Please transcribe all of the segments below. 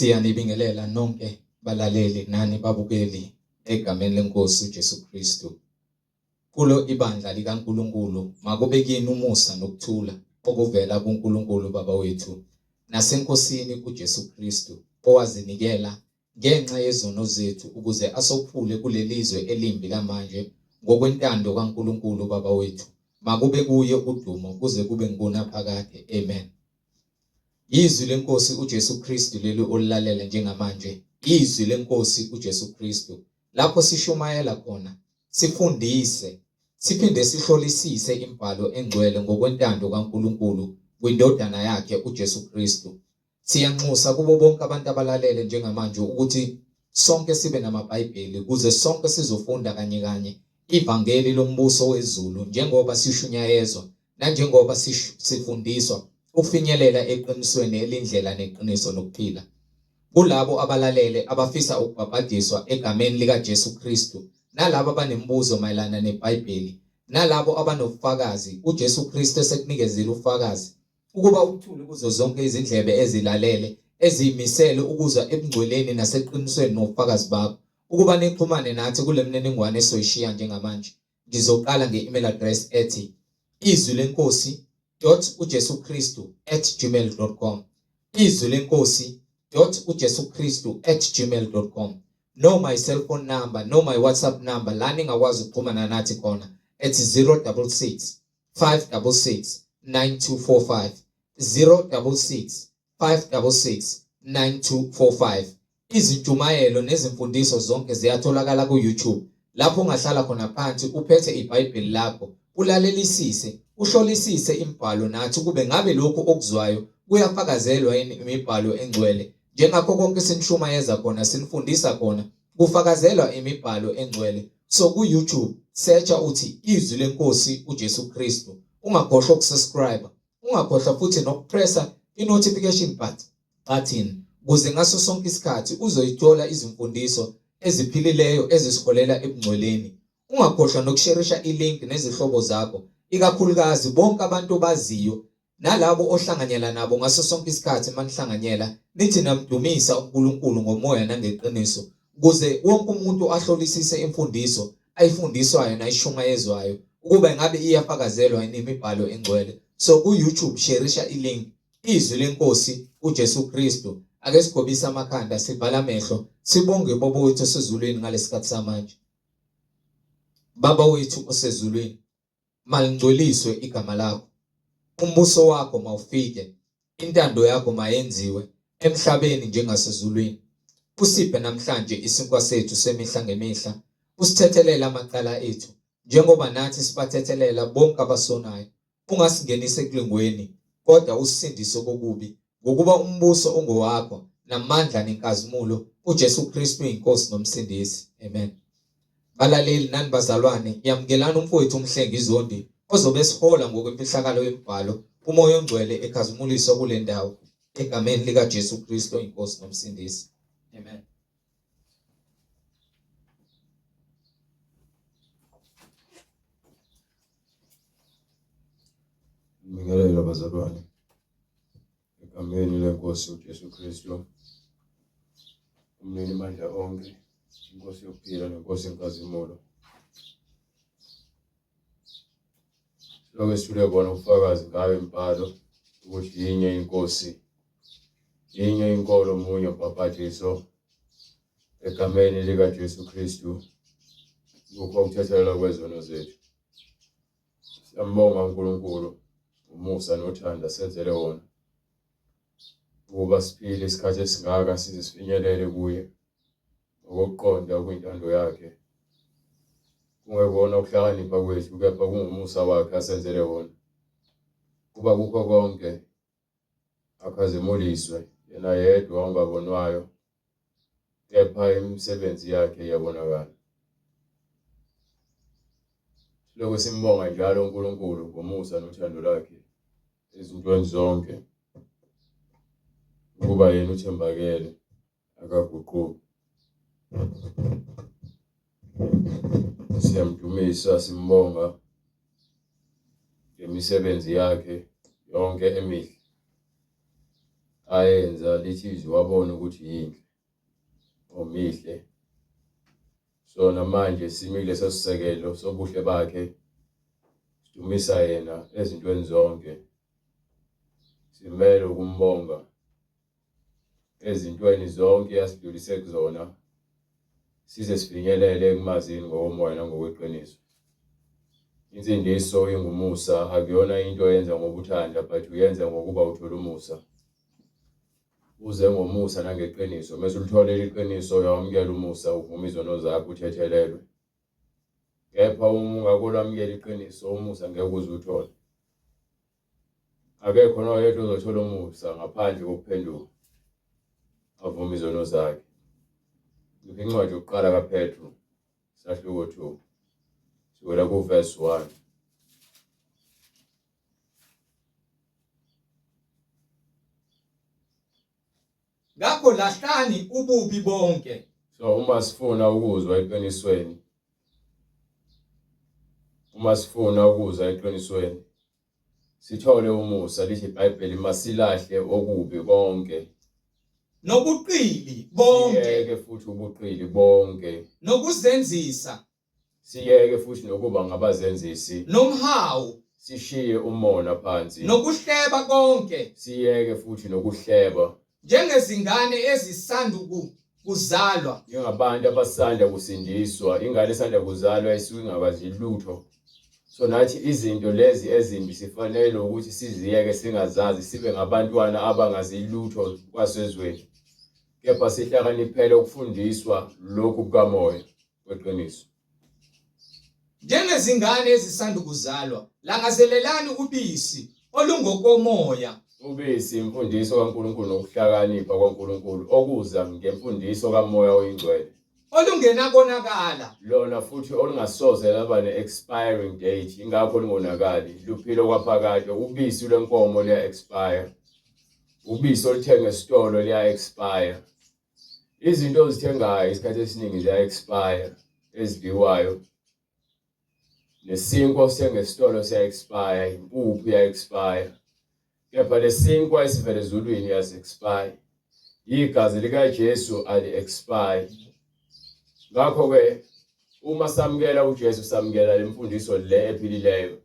Siyanibingelela nonke balaleli nani babukeli egameni lenkosi uJesu Kristu. Kulo ibandla likaNkulunkulu makube kini umusa nokuthula okuvela kuNkulunkulu Baba wethu naseNkosini uJesu Kristu owazinikela ngenxa yezono zethu ukuze asophule kulelizwe elimbi lamanje ngokwentando kaNkulunkulu Baba wethu. Makube kuye udumo kuze kube ngunaphakade. Amen. Izwi lenkosi uJesu Kristu leli olilalele njengamanje. Izwi lenkosi uJesu Kristu. Lapho sishumayela khona, sifundise, siphinde sihlolisise imibhalo engcwele ngokwentando kaNkulunkulu kwindodana yakhe uJesu Kristu. Siyanxusa kubo bonke abantu abalalele njengamanje ukuthi sonke sibe namaBhayibheli ukuze sonke sizofunda kanye kanye ivangeli lombuso wezulu njengoba sishunyayezwa nanjengoba sifundiswa ukufinyelela eqinisweni elindlela neqiniso nokuphila. Kulabo abalalele abafisa ukubhabhadiswa egameni likaJesu Kristu nalabo abanemibuzo mayelana neBhayibheli nalabo abanobufakazi uJesu Kristu esekunikezile ubufakazi ukuba uthule kuzo zonke izindlebe ezilalele eziyimisele ukuzwa ebungcweleni naseqinisweni nobufakazi bakho ukuba nixhumane nathi kule mniningwane esoyishiya njengamanje. Ngizoqala nge-email address ethi izwi lenkosi dot uJesu Kristu at gmail dot com, izwi lenkosi dot uJesu Kristu at gmail dot com, noma i-cellphone number noma i-WhatsApp number la ningakwazi ukuxhumana nathi khona ethi 066 566 9245, 066 566 9245. Izintshumayelo nezimfundiso zonke ziyatholakala ku-YouTube lapho ungahlala khona phansi uphethe iBhayibheli lakho ulalelisise uhlolisise imibhalo nathi kube ngabe lokhu okuzwayo kuyafakazelwa yini imibhalo engcwele. Njengakho konke sinishumayeza khona sinifundisa khona kufakazelwa imibhalo engcwele. So ku-YouTube searcha uthi izwi lenkosi uJesu Kristu, ungakhohlwa ukusubscribe, ungakhohlwa futhi nokupressa i-notification button ukuze ngaso sonke isikhathi uzoyithola izimfundiso eziphilileyo ezisiholela ebungcweleni. Ungakhohlwa nokusherisha ilink nezihlobo zakho, ikakhulukazi bonke abantu obaziyo nalabo ohlanganyela nabo ngaso sonke isikhathi manihlanganyela nithi namdumisa uNkulunkulu ngomoya nangeqiniso ukuze wonke umuntu ahlolisise imfundiso ayifundiswayo nayishumayezwayo ukuba ngabe iyafakazelwa yini imibhalo engcwele. So ku-YouTube sherisha ilink izwi lenkosi uJesu Kristu. Ake sigobise amakhanda sivale amehlo sibonge Baba wethu osezulwini ngalesikhathi samanje. Baba wethu osezulwini, malingcweliswe igama lakho, umbuso wakho mawufike, intando yakho mayenziwe emhlabeni njengasezulwini. Usiphe namhlanje isinkwa sethu semihla ngemihla, usithethelele amacala ethu njengoba nathi sibathethelela bonke abasonayo. Ungasingenisi ekulingweni, kodwa usisindise kokubi, ngokuba umbuso ungowakho, namandla nenkazimulo, uJesu Kristu iNkosi noMsindisi. Amen. Balaleli nani bazalwane, yamukelani umfowethu uMhlengi Zondi ozobe esihola ngokwemfihlakalo yemibhalo, uMoya oNgcwele ekhazimuliswa kule ndawo egameni likaJesu Kristu iNkosi noMsindisi. Amen. Ngibingelele bazalwane egameni lenkosi uJesu Kristu, umnini mandla onke, inkosi yokuphila nenkosi yenkazimulo. Silokhu sithule bona ubufakazi ngayo imibhalo ukuthi yinye inkosi, yinye inkolo, munye ubhapathiso egameni likaJesu Kristu kukho ukuthethelelwa kwezono zethu. Siyambonga uNkulunkulu umusa nothando asenzele wona ukuba siphile isikhathi esingaka size sifinyelele kuye ngokuqonda kwintando yakhe. Kungekona ukuhlakanipha kwethu kepha kungumusa wakhe asenzele wona. Kuba kukho konke akhazimuliswe yena yedwa ongabonwayo kepha imisebenzi yakhe iyabonakala. Silokhu simbonga njalo uNkulunkulu ngomusa nothando lwakhe ezintweni zonke, ukuba yena uthembakele akaguquki. Siyamdumisa simbonga ngemisebenzi yakhe yonke emihle. Ayenza lithi izwi wabona ukuthi yinhle or mihle. So namanje simi kuleso sisekelo sobuhle bakhe sidumisa yena ezintweni zonke. Simele ukumbonga ezintweni zonke asidlulise kuzona size sifinyelele ekumazini ngokomoya nangokweqiniso. Insindiso ingumusa akuyona into oyenza ngoba uthanda but uyenza ngokuba uthola umusa. Uze ngomusa nangeqiniso. Mese ulitholile iqiniso uyawamukela umusa uvume izono zakho uthethelelwe. Kepha uma ungakolwamukela iqiniso umusa ngeke uze uthole. Akekho noyedwa ozothola umusa ngaphandle kokuphenduka avume izono zakhe. Incwadi yokuqala kaPetru Sahluko 2. Siwela ku verse 1. Ngakho lahlani ububi bonke. So uma sifuna ukuzwa eqinisweni uma sifuna ukuzwa eqinisweni sithole umusa lithi iBhayibheli masilahle okubi konke nobuqili bonke siyeke futhi ubuqili bonke nokuzenzisa siyeke futhi nokuba ngabazenzisi nomhawu sishiye umona phansi nokuhleba konke siyeke futhi nokuhleba njengezingane ezisandu kuzalwa njengabantu abasanda kusindiswa ingane esanda kuzalwa isuke ingakwazi lutho so nathi izinto lezi ezimbi sifanele ukuthi siziyeke singazazi sibe ngabantwana abangazi lutho kwasezweni kepha sihlakaniphele ukufundiswa lokhu kukamoya kweqiniso Njengezingane ezisandukuzalwa, langazelelani ubisi olungokomoya. Ubisi imfundiso kaNkulunkulu nokuhlakanipha kwaNkulunkulu okuza ngemfundiso kaMoya oyiNgcwele. Olungenakonakala. Lona futhi olungasoze laba ne-expiring date, ingakho lungonakali, luphila okwaphakade. Ubisi lwenkomo luya-expire, ubisi oluthenga esitolo luya-expire. Izinto ozithengayo isikhathi esiningi ziya-expire ezidliwayo. Nesinkwa osithenga esitolo siya-expire, impuphu iya-expire. Kepha lesinkwa esivela ezulwini asi-expire. Igazi likaJesu ali-expire. Ngakho-ke uma samukela uJesu samukela le mfundiso le ephilileyo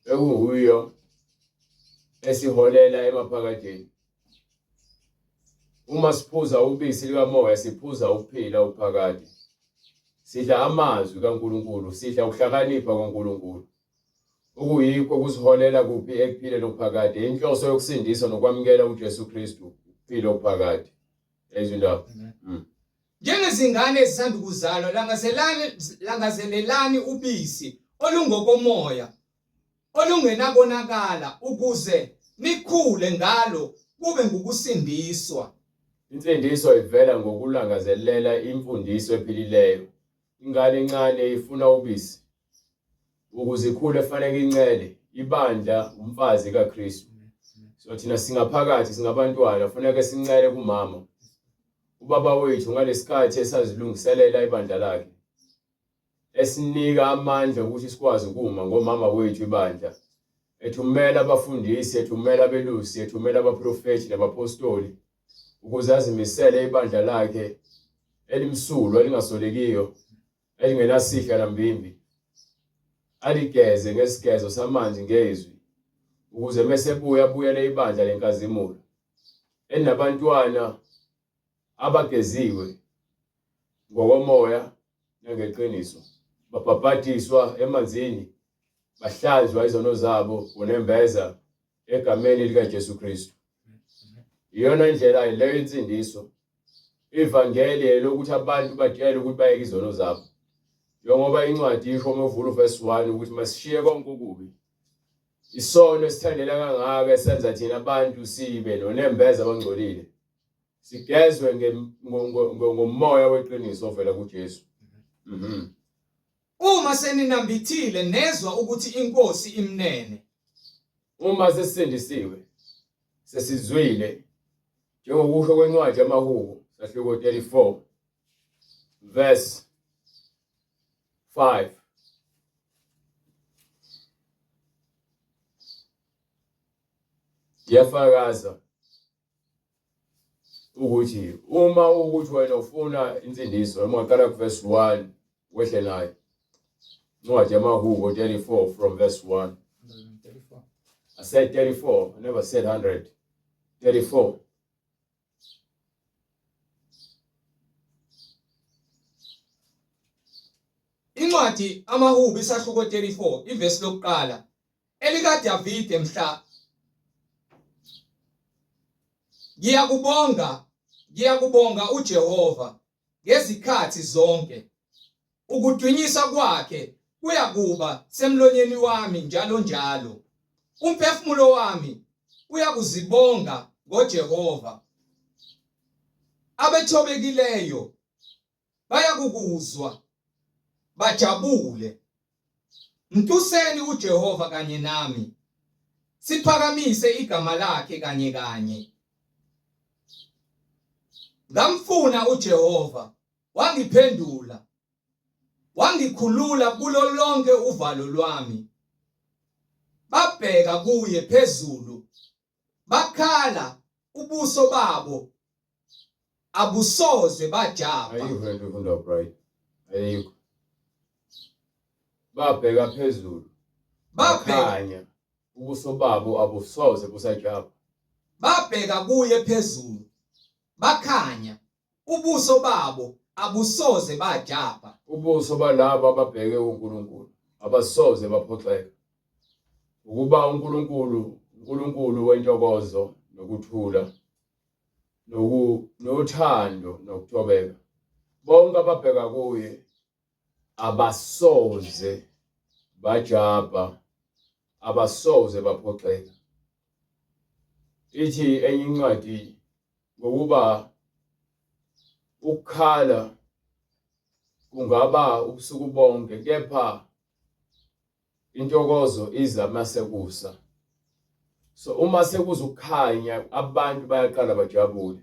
ekunguyo esiholela emaphakadeni. Uma siphuza ubisi likamoya siphuza ukuphila okuphakade. Sidla amazwi kaNkulunkulu, sidla ukuhlakanipha kwaNkulunkulu. Okuyikho kusiholela kuphi ekuphileni okuphakade. Inhloso yokusindiswa nokwamukela uJesu Kristu ukuphila okuphakade. Ezwi indaba. Njengezingane ezisandukuzalwa, langazelani langazelelani ubisi olungokomoya olungenakonakala ukuze nikhule ngalo kube ngukusindiswa. Insindiso ivela ngokulangazelela imfundiso ephilileyo. Ingane encane ifuna ubisi. Ukuze ikhule fanele incele. Ibandla umfazi kaKristu. So thina singaphakathi singabantwana funeka sincele kumama. Ubaba wethu ngalesikhathi esazilungiselela ibandla lakhe. Esinika amandla ukuthi sikwazi ukuma ngomama wethu ibandla ethumela abafundisi ethumela abelusi ethumela abaprofethi nabapostoli ukuze azimisele ibandla lakhe elimsulwa elingasolekiyo elingenasihla nambimbi aligeze ngesigezo samanzi ngezwi ukuze mesebuya abuyele ibandla lenkazimulo elinabantwana abageziwe ngokomoya nangeqiniso babhabhadiswa emanzini bahlanzwa izono zabo ngonembeza egameni likaJesu Kristu. Iyona indlela leyo insindiso. Ivangeli elokuthi abantu batshele ukuthi bayeke izono zabo. Njengoba incwadi isho uma uvula uverse 1 ukuthi masishiye konke okubi. Isono esithandela kangaka esenza thina abantu sibe nonembeza abangcolile. Sigezwe ngomoya weqiniso ovela kuJesu. Uma seninambithile nezwa ukuthi iNkosi imnene. Uma sesisindisiwe sesizwile njengokusho kwencwadi yamaHubo sahluko 34 verse 5 Iyafakaza. Ukuthi uma ukuthi wena ufuna insindiso noma ungaqala kuverse 1 wehle nayo. Incwadi yamaHubo 34 from verse 1. 134. I said 34, I never said 100. 34. Incwadi amaHubo isahluko 34 ivesi lokuqala elikaDavide mhla Ngiyakubonga ngiyakubonga uJehova ngezikhathi zonke ukudunyiswa kwakhe kuyakuba semlonyeni wami njalo njalo umphefumulo wami uyakuzibonga ngoJehova abethobekileyo bayakukuzwa bajabule. Mtuseni uJehova kanye nami, siphakamise igama lakhe kanye kanye. Ngamfuna uJehova, wangiphendula, wangikhulula kulo lonke uvalo lwami. Babheka kuye phezulu, bakhala ubuso babo abusoze bajabha. Ayikho lento ifunda bright. Ayikho. Babheka phezulu. Babheka ubuso babo abusoze busajabha. Babheka kuye phezulu. Bakhanya ubuso babo abusoze bajabha. Ubuso balabo ababheke uNkulunkulu abasoze baphoxeka. Ukuba uNkulunkulu uNkulunkulu wentokozo nokuthula noku nothando nokuthobeka. Bonke ababheka kuye abasoze bajabha, abasoze baphoxeka. Ithi enye incwadi ngokuba ukukhala kungaba ubusuku bonke kepha Intokozo iza masekusa. So uma sekuza ukukhanya abantu bayaqala bajabule.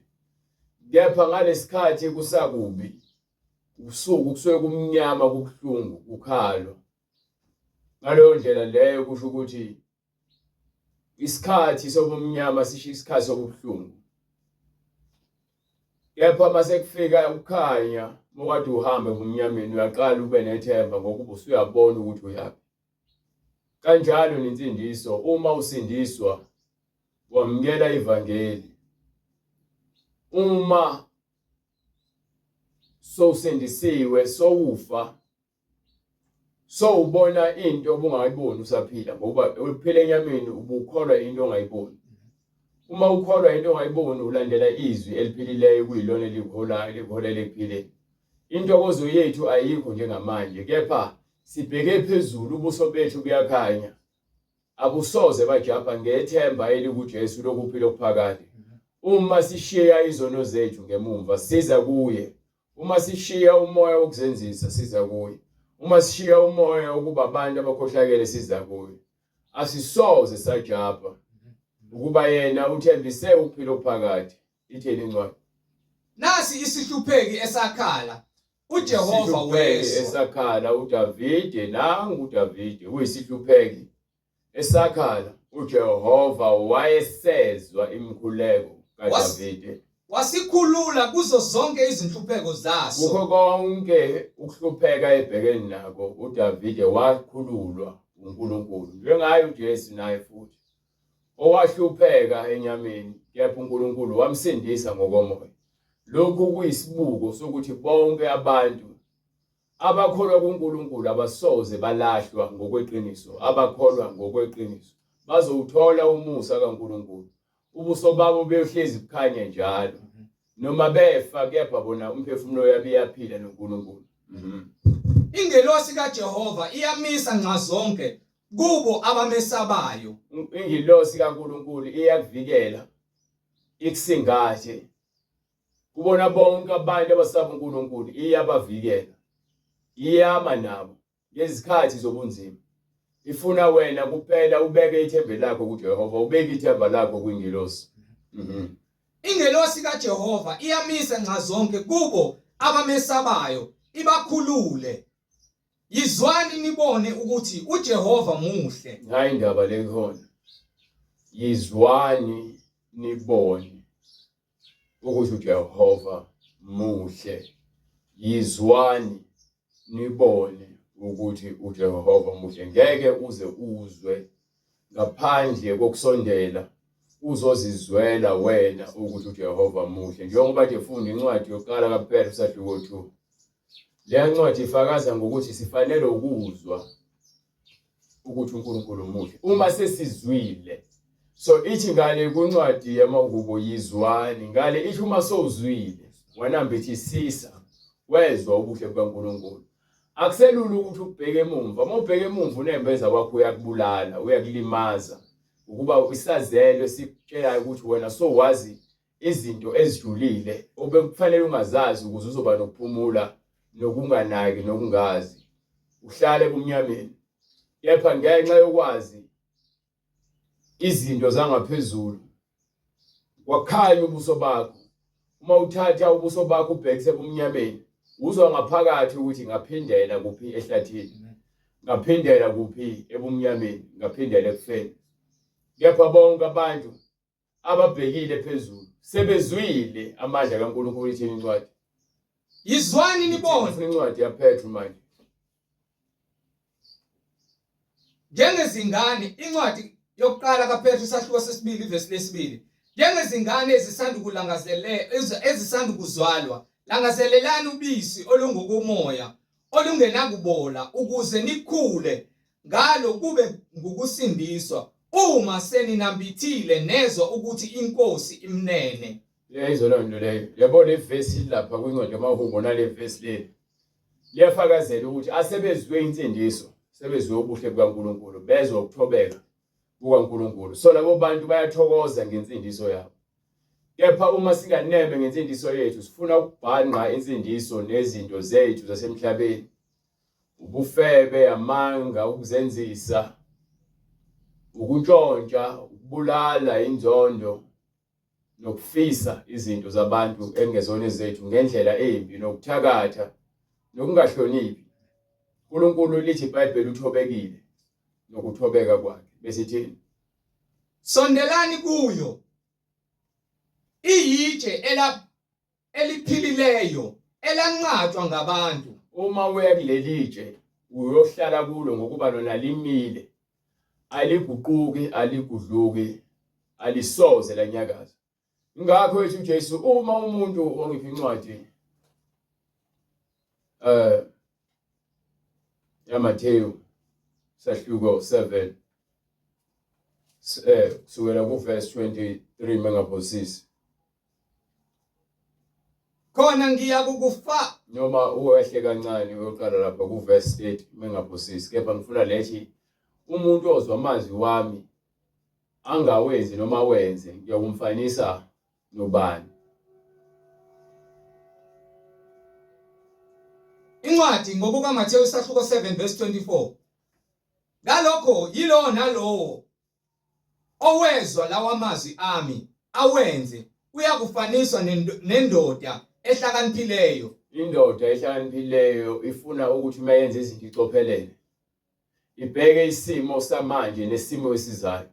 Kepha ngalesikhathi kusakubi ubusuku kusuke kumnyama kubuhlungu kukhalwa. Ngaleyo ndlela leyo kusho ukuthi isikhathi sobumnyama sisho isikhathi sobuhlungu. Kepha uma sekufika ukukhanya, mokade uhamba ebumnyameni uyaqala ube nethemba ngokuba usuyabona ukuthi uyaphi. Kanjalo nensindiso, uma usindiswa wamukela ivangeli. Uma sowusindisiwe sowufa So ubona into obungayiboni usaphila ngoba uphila enyameni ubukholwa into ongayiboni. Uma ukholwa into ongayiboni ulandela izwi eliphilileyo kuyilona elikuholayo elikuholela ekuphileni. Intokozo yethu ayikho njengamanje kepha sibheke phezulu ubuso bethu buyakhanya. Abusoze bajabha ngethemba elikuJesu lokuphila okuphakade. Uma sishiya izono zethu ngemumva siza kuye Uma sishiya umoya wokuzenzisa siza kuye. Uma sishiya umoya wokuba abantu abakhohlakele siza kuye. Asisoze sajabha ukuba yena uthembise ukuphila okuphakade. Itheni incwadi? Nasi isihlupheki esakhala, uJehova wezwa. Esakhala uDavide, nangu uDavide uyisihlupheki. Esakhala, uJehova wayesezwa imikhuleko kaDavide. Wasikhulula kuzo zonke izinhlupheko zaso. Kukho konke ukuhlupheka ebhekene nako, uDavide wakhululwa uNkulunkulu. Njengaye uJesu naye futhi owahlupheka enyameni, kepha uNkulunkulu wamsindisa ngokomoya. Lokhu kuyisibuko sokuthi bonke abantu Abakholwa kuNkulunkulu abasoze balahlwa ngokweqiniso, abakholwa ngokweqiniso bazowuthola umusa kaNkulunkulu. Ubuso babo buyohlezi bukhanya njalo. Noma befa kepha bona umphefumulo yabo iyaphila noNkulunkulu. Mhm. Ingelosi kaJehova iyamisa nxazonke kubo abamesabayo. Ingelosi kaNkulunkulu iyakuvikela ikusingathe Kubona bonke abantu abasaba uNkulunkulu iyabavikela. Iyama nabo ngezikhathi zobunzima. Ifuna wena kuphela ubeke ithemba lakho kuJehova, ubeke ithemba lakho kwingelosi. Mhm. Ingelosi kaJehova iyamisa nxazonke kubo abamesabayo, ibakhulule. Yizwani nibone ukuthi uJehova muhle. Hayi indaba lekhona. Yizwani nibone. ukuthi uJehova muhle. Yizwani nibone ukuthi uJehova muhle. Ngeke uze uzwe ngaphandle kokusondela uzozizwela wena ukuthi uJehova muhle. Njengoba nje funda incwadi yokuqala kaPetru sahluko 2. Leya ncwadi ifakaza ngokuthi sifanele ukuzwa ukuthi uNkulunkulu muhle uma sesizwile. So ithi ngale kuncwadi yamahubo yizwani, ngale ithi uma sowuzwile wanambithisisa wezwa ubuhle bukaNkulunkulu. Akuselula ukuthi ubheke emumva. Uma ubheke emumva unembeza wakho uyakubulala, uyakulimaza. Ukuba isazelo esikutshelayo ukuthi wena sowazi izinto ezijulile obekufanele ungazazi ukuze uzoba nokuphumula nokunganaki nokungazi uhlale ebumnyameni kepha ngenxa yokwazi izinto zangaphezulu wakhanya ubuso bakho uma uthatha ubuso bakho ubhekise ebumnyameni uzwa ngaphakathi ukuthi ngaphindela kuphi ehlathini ngaphindela kuphi ebumnyameni ngaphindela ekufeni kepha bonke abantu ababhekile phezulu sebezwile amandla kaNkulunkulu ithini incwadi Yizwani nibone. Ufuna incwadi yaPetru manje. Njengezingane, incwadi yokuqala kaPetru isahluko sesibili ivesi lesibili. Njengezingane ezisandukulangazelela ezisandukuzalwa, langazelelani ubisi olungokomoya olungenakubola ukuze nikhule ngalo kube ngukusindiswa uma seninambithile nezwa ukuthi iNkosi imnene. Leyo loo nto leyo. Yabo le vesi lapha kwincwadi yamaHubo nale vesi leli liyafakazela ukuthi asebezwe insindiso, sebezwe ubuhle bukaNkulunkulu, bezwa ukuthobeka kukaNkulunkulu. So labo bantu bayathokoza ngensindiso yabo. Kepha uma singaneme ngensindiso yethu, sifuna ukubhanqa insindiso nezinto zethu zasemhlabeni. Ubufebe, amanga, ukuzenzisa, ukuntshontsha, ukubulala, inzondo nokufisa izinto zabantu ekungezona ezethu ngendlela embi nokuthakatha nokungahloniphi. uNkulunkulu lithi iBhayibheli uthobekile nokuthobeka kwakhe. Besithini? Sondelani kuyo iyitshe ela eliphilileyo elanqatshwa ngabantu. Uma uya kuleli tshe uyohlala kulo ngokuba lona limile, aliguquki, aligudluki, alisoze lanyakaza. Ingakho ethi uJesu uma umuntu ongipha incwadi eh yaMathewu sahluko 7 kusukela kuverse 23 mengaphosisi Khona ngiyakukufa noma uwehle kancane uyoqala lapha kuverse 30 mengaphosisi kepha ngifuna lethi umuntu ozwa amazwi wami angawenzi noma awenze ngiyakumfanisa nobani. Incwadi ngokukaMathewu isahluko 7 verse 24. Ngalokho yilowo nalowo owezwa lawa mazwi ami awenze uyakufaniswa nendoda ehlakaniphileyo. Indoda ehlakaniphileyo ifuna ukuthi uma yenza izinto icophelele. Ibheke isimo samanje nesimo esizayo.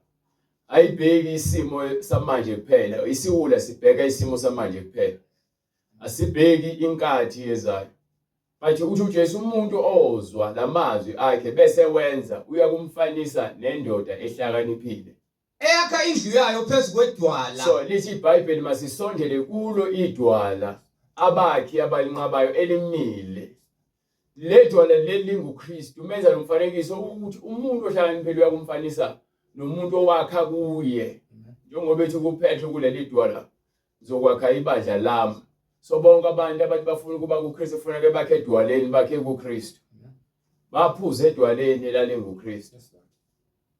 Ayibheki isimo samanje kuphela. Isiwula sibheka isimo samanje kuphela. Asibheki inkathi ezayo. But uthi uJesu umuntu ozwa lamazwi akhe bese wenza uyakumfanisa nendoda ehlakaniphile. Eyakha indlu yayo phezu kwedwala. So lithi iBhayibheli masisondele kulo idwala abakhi abalinqabayo elimile. Le dwala leli linguKristu. Umenza lo mfanekiso ukuthi umuntu ohlakaniphile uyakumfanisa nomuntu owakha kuye. Njengoba ethi kuPetru kuleli dwala ngizokwakha ibandla lami. So bonke abantu abathi bafuna ukuba kuKristu kufanele bakhe edwaleni, bakhe kuKristu. Baphuze edwaleni elalinguKristu.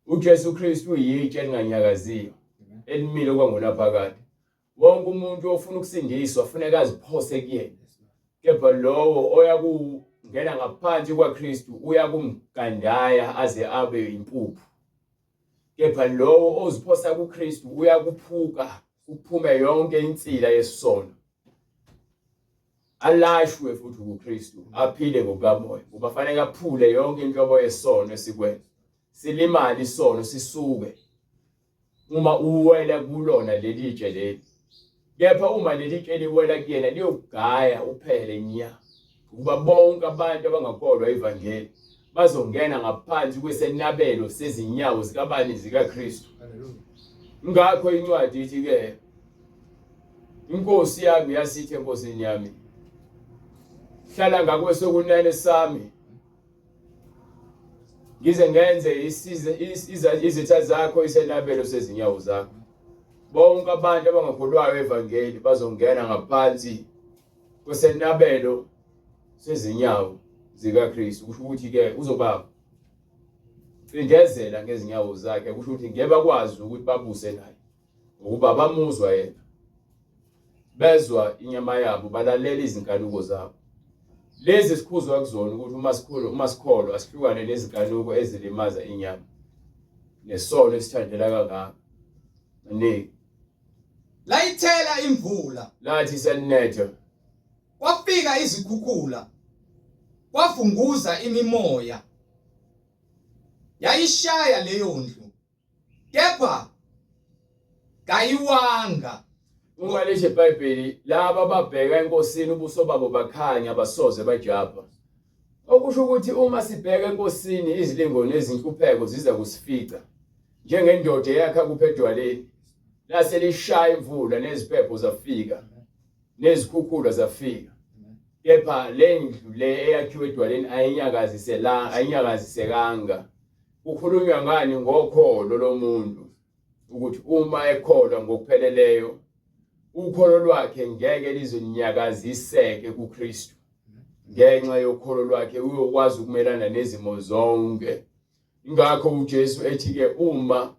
UJesu Kristu uyitshe elinganyakaziyo elimile kwangonaphakade. Wonke umuntu ofuna ukusindiswa funeka aziphose kuyena. Kepha lowo oya kungena ngaphansi kwaKristu uya kumgandaya aze abe impuphu. Kepha lowo oziphosa kuKristu uyakuphuka kuphume yonke insila yesono. Alashwe futhi kuKristu aphile ngokukamoya ngoba fanele aphule yonke inhlobo yesono esikwenza. Silimale isono sisuke. Uma uwela kulona leli tshe leli. Kepha uma leli tshe liwela kuyena liyogaya uphele nya. Ukuba bonke abantu abangakholwa ivangeli bazongena ngaphansi kwesenabelo sezinyawo zikabani zikaKristu. Ngakho incwadi ithi ke inkosi yami yasithi enkosini yami hlala ngakwesokunene sami ngize ngenze isize izitha zakho isenabelo sezinyawo zakho. Bonke abantu abangakholwayo evangeli bazongena ngaphansi kwesenabelo sezinyawo zikaKristu. Kusho ukuthi ke uzoba cindezela ngezinyawo zakhe, kusho ukuthi ngeke bakwazi ukuthi babuse naye ngokuba bamuzwa yena, bezwa inyama yabo, balalela izinkanuko zabo. Lezi sikhuzwa kuzona ukuthi uma sikhulu uma sikholwa asihlukane nezinkanuko ezilimaza inyama nesono esithandela kangaka. Maningi. Layithela imvula. Lathi selinetha. Kwafika izikhukhula. Kwavunguza imimoya. Yayishaya leyo ndlu. Kepha kayiwanga. Uma lisho iBhayibheli laba ababheka eNkosini ubuso babo bakhanya basoze bajabha. Okusho ukuthi uma sibheka eNkosini izilingo nezinhlupheko ziza kusifica njengendoda eyakha kuphi edwaleni lase lishaya imvula neziphepho zafika nezikhukhula zafika kepha le ndlu le eyakhiwe edwaleni ayinyakazisela ayinyakazisekanga kukhulunywa ngani ngokholo lomuntu ukuthi uma ekholwa ngokupheleleyo ukholo lwakhe ngeke lizonyakaziseke kuKristu ngenxa yokholo lwakhe uyokwazi ukumelana nezimo zonke ingakho uJesu ethi ke uma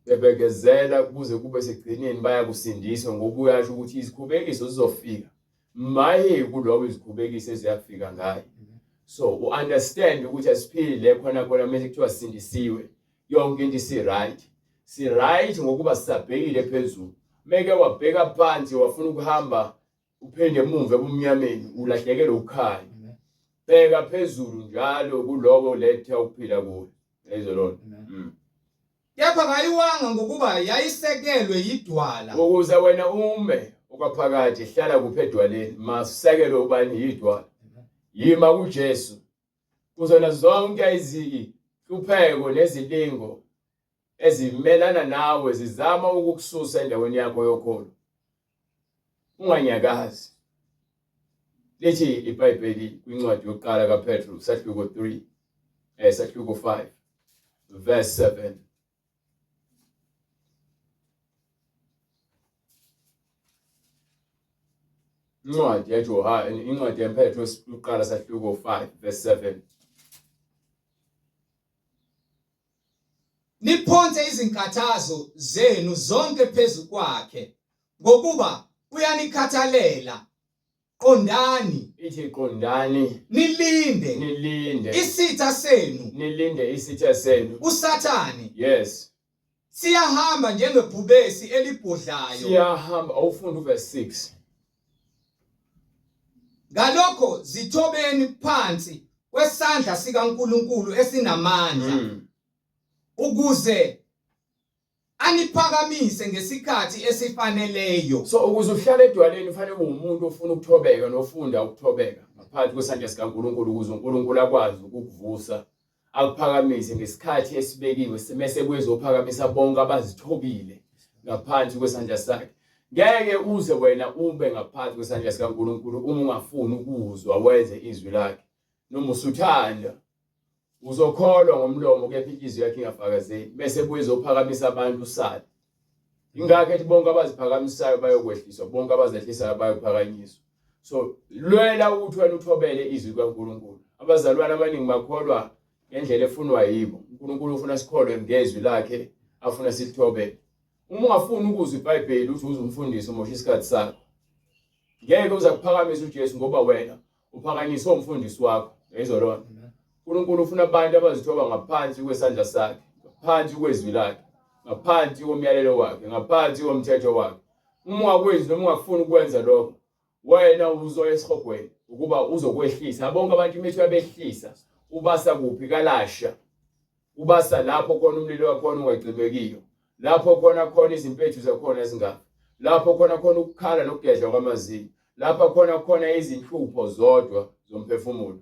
bebekezela kuze kube sekugcineni bayakusindiswa ngoba uyasho ukuthi izikhubekiso zizofika maye kulowo izikhubekiso eziyafika ngaye so u understand ukuthi asiphili le khona khona mase kuthiwa sindisiwe yonke into isi right si right ngokuba sisabhekile phezulu meke wabheka phansi wafuna ukuhamba uphinde emumva ebumnyameni ulahlekelwe ukukhanya bheka phezulu njalo kuloko letha ukuphila kuwe yayizwa lona mm. Kepha kayiwanga ngokuba yayisekelwe yidwala. Ukuze wena ume okwaphakade hlala kuphi edwaleni masisekelwe ubani yidwala yima kuJesu kuzona zonke izinhlupheko nezilingo ezimelana nawe zizama ukukususa endaweni yakho yokholo unganyakazi lithi iBhayibheli kwincwadi yokuqala kaPetru sahluko 3 sahluko 5 verse 7 Incwadi yaJohane, incwadi yaPetru yokuqala sahluko 5 verse 7. Niphonse izinkathazo zenu zonke phezu kwakhe, ngokuba uyanikhathalela. Qondani. Ithi qondani. Nilinde. Nilinde. Isitha senu. Nilinde isitha senu. USathane. Yes. Siyahamba njengebhubesi elibhodlayo. Siyahamba awufunda uverse 6. Ngalokho zithobeni phansi kwesandla sikaNkulunkulu esinamandla. Ukuze aniphakamise ngesikhathi esifaneleyo. So ukuze uhlale edwaleni ufanele ube umuntu ofuna ukuthobeka nofunda ukuthobeka ngaphansi kwesandla sikaNkulunkulu ukuze uNkulunkulu akwazi ukukuvusa akuphakamise ngesikhathi esibekiwe mese kuyezophakamisa bonke abazithobile ngaphansi kwesandla sakhe. Ngeke uze wena ube ngaphansi kwesandla sikaNkulunkulu uma ungafuni ukuzwa wenze izwi lakhe noma usuthanda Uzokholwa ngomlomo kepha inhliziyo yakhe ingafakazeli bese buye izophakamisa abantu usale. Ingakho ethi bonke abaziphakamisayo bayokwehliswa, bonke abazehlisayo bayophakanyiswa. So lwela ukuthi wena uthobele izwi likaNkulunkulu. Abazalwane abaningi bakholwa ngendlela efunwa yibo. uNkulunkulu ufuna sikholwe ngezwi lakhe afuna silithobele. Uma ungafuni ukuzwa iBhayibheli uthi uze umfundisi umosha isikhathi sakho. Ngeke uze akuphakamise uJesu ngoba wena uphakanyiswe umfundisi wakho. Yayizwa lona. uNkulunkulu ufuna abantu abazithoba ngaphansi kwesandla sakhe, ngaphansi kwezwi lakhe, ngaphansi komyalelo wakhe, ngaphansi komthetho wakhe. Uma ungakwenzi noma ungafuni ukwenza lokho, wena uzoya esihogweni ukuba uzokwehlisa. Bonke abantu imithi uyabehlisa, ubasa kuphi kalasha. Ubasa lapho khona umlilo wakhona ungacimekiyo, lapho khona khona izimpethu zakhona ezingafi. Lapho khona khona ukukhala nokugedla kwamazinyo. Lapha khona khona izinhlupho zodwa zomphefumulo.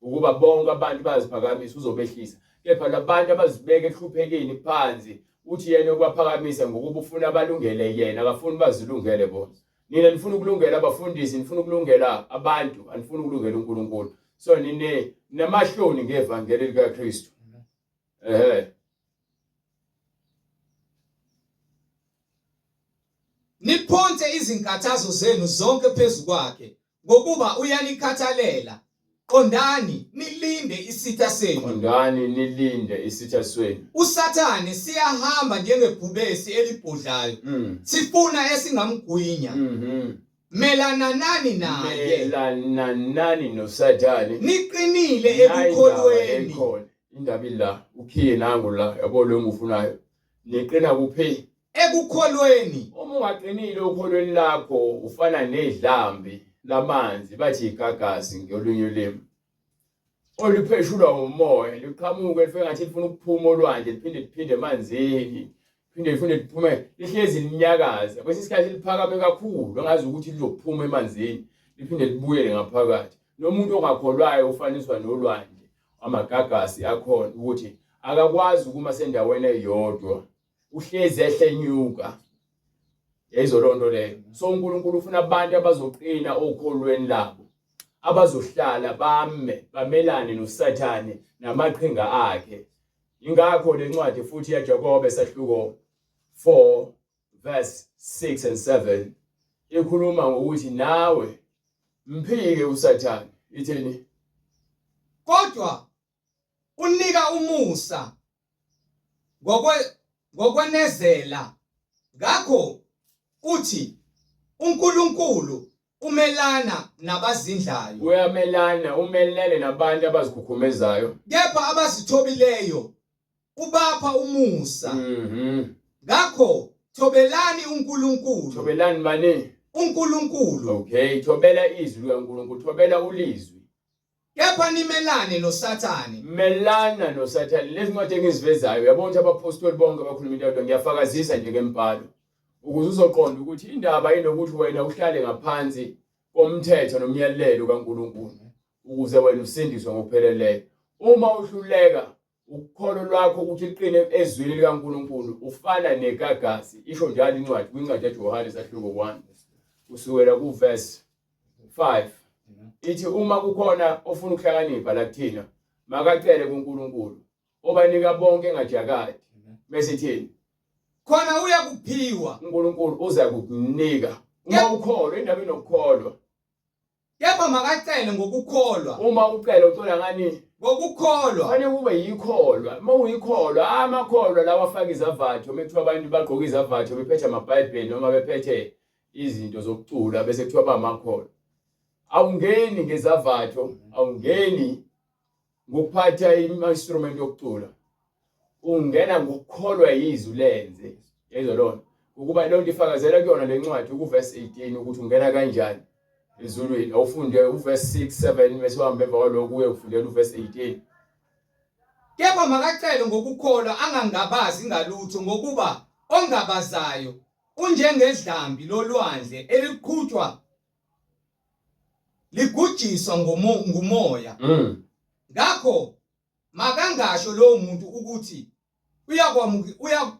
Ukuba bonke abantu bayaziphakamisa uzobehlisa. Kepha labantu abazibeka ekuhluphekeni phansi uthi yena ukubaphakamisa ngokuba ufuna balungele yena akafuni bazilungele bona. Nina nifuna ukulungela abafundisi, nifuna ukulungela abantu, anifuni ukulungela uNkulunkulu. So nine namahloni ngevangeli likaKristu. Ehhe. Niphonse izinkathazo zenu zonke phezu kwakhe, ngokuba uyanikhathalela. Qondani, nilinde isitha senu. Qondani nilinde isitha senu. USathane siyahamba njengebhubesi elibhodlayo, sifuna esingamgwinya. Melananani naye. Melananani noSathane. Niqinile ekukholweni. Ikhona indaba ila, ukhiye nangu la, yabo lo engiwufunayo. Niqina kuphi? Ekukholweni. Uma ungaqinile okholweni lakho ufana nedlambi lamanzi bathi igagasi ngolunye ulimi olupheshulwa umoya liqhamuke lifike ngathi lifuna ukuphuma olwandle liphinde liphinde emanzini liphinde lifune liphume lihlezi linyakaza kwesinye isikhathi liphakame kakhulu angazi ukuthi lizophuma emanzini liphinde libuyele ngaphakathi nomuntu ongakholwayo ufaniswa nolwandle amagagasi akhona ukuthi akakwazi ukuma sendaweni eyodwa uhlezi ehlenyuka yayizwa loo nto leyo so uNkulunkulu ufuna abantu abazoqina okholweni labo abazohlala bame bamelane noSathane namaqhinga akhe ingakho le ncwadi futhi yaJakobe sahluko 4 verse 6 and 7 ikhuluma ngokuthi nawe mphike uSathane ithini kodwa unika umusa ngokwe ngokwenezela ngakho uthi uNkulunkulu umelana nabazindlayo uyamelana umelene nabantu abazikhukhumezayo kepha abazithobileyo ubapha umusa ngakho thobelani uNkulunkulu thobelani bani uNkulunkulu okay thobela izwi likaNkulunkulu thobela ulizwi Kepha nimelane noSathane. Melana noSathane. Lezi ncwadi engizivezayo, uyabona ukuthi abaphostoli bonke abakhuluma into eyodwa, ngiyafakazisa nje ngembhalo ukuze uzoqonda ukuthi indaba inokuthi wena uhlale ngaphansi komthetho nomyalelo kaNkulunkulu ukuze wena usindiswe ngokupheleleyo. Uma uhluleka ukholo lwakho ukuthi liqine ezwini likaNkulunkulu ufana negagasi, isho njalo incwadi kwincwadi kaJohane sahluko 1 kusukela kuverse 5 ithi uma kukhona ofuna ukuhlakanipha la kuthina makacele kuNkulunkulu obanika bonke engajakadi bese ithini khona uyakuphiwa uNkulunkulu uza kukunika uma ukholwa indaba inokukholwa kepha makacele ngokukholwa uma ucela ucela ngani ngokukholwa fanele kube yikholwa uma uyikholwa amakholwa lawa afaka izavatho uma kuthiwa abantu bagqoka izavatho bephethe amabhayibheli noma bephethe izinto zokucula bese kuthiwa bamakholwa awungeni ngezavatho awungeni ngokuphatha i-instrument yokucula ungena ngokukholwa yizwi lenze yezwa lona ukuba loo nto ifakazela kuyona le ncwadi ukuverse 18 ukuthi ungena kanjani ezulwini awufunde uverse 6 7 bese uhambe emva kwaloko uye ufundela uverse 18 Kepha makacele ngokukholwa angangabazi ngalutho ngokuba ongabazayo Unjengedlambi lolwandle eliqhutshwa ligujiswa ngumoya. Ngakho makangasho lowo muntu ukuthi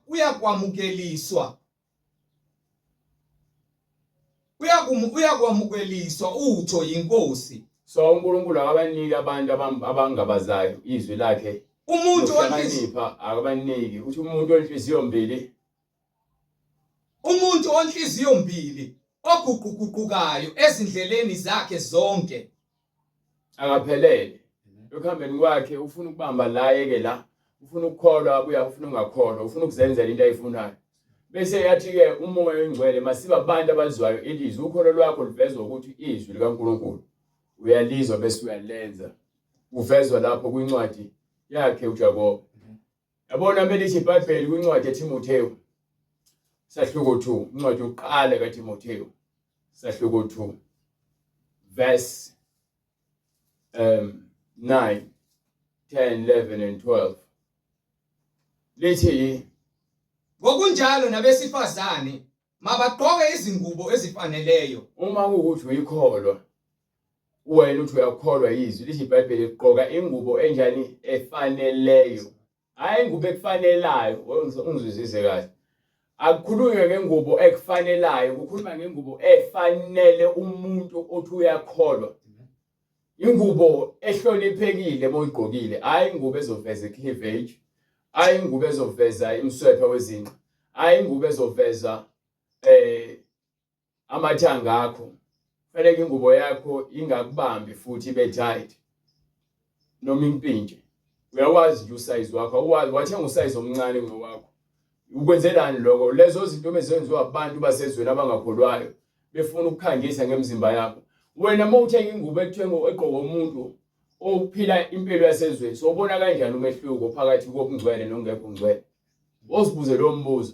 uyakwamukeliswa uyakwamukeliswa utho yiNkosi. So uNkulunkulu akabaniki abantu abangabazayo izwi lakhe. Umuntu onhlizipha akabaniki. Uthi umuntu onhliziyo mbili Umuntu onhliziyo mbili oguquguqukayo ezindleleni zakhe zonke. Akaphelele. Ekuhambeni kwakhe ufuna ukubamba la yeke la. Ufuna ukukholwa abuye ufuna ukungakholwa, ufuna ukuzenzela into ayifunayo. Bese yathi-ke uMoya oyiNgcwele masibe abantu abazwayo ilizwi, ukholo lwakho luvezwa ukuthi izwi likaNkulunkulu uyalizwa bese uyalenza. Kuvezwa lapho kwincwadi yakhe uJakobe. Yabona melithi iBhayibheli kwincwadi yaThimothewu sahluko 2, incwadi yokuqala kaThimothewu sahluko 2 verse 9 10 11 and 12 lithi ngokunjalo nabesifazane. Mabagqoke izingubo ezifaneleyo. Uma kuwukuthi uyikholwa, wena uthi uyakholwa yizwi, lithi iBhayibheli gqoka ingubo enjani? Efaneleyo. Hhayi ingubo ekufanelayo, ungizwisise kahle. Akukhulunywe ngengubo ekufanelayo, kukhuluma ngengubo efanele umuntu othi uyakholwa. Ingubo ehloniphekile uma uyigqokile, hhayi ingubo ezoveza i-cleavage, hhayi ingubo ezoveza imswepha wezinqa, hhayi ingubo ezoveza amathanga akho. Kufanele ingubo yakho ingakubambi futhi ibe tight noma impintshe. Uyawazi nje usayizi wakho, awuwazi wathenga usayizi omncane kunowakho. Ukwenzelani lokho? Lezo zinto bezenziwa abantu basezweni abangakholwayo befuna ukukhangisa ngemizimba yabo. Wena uma uthenga ingubo ethengwa egqokwa umuntu ophila impilo yasezweni, sowubona kanjani umehluko phakathi kokungcwele nokungekho ngcwele? Wozibuze lowo mbuzo.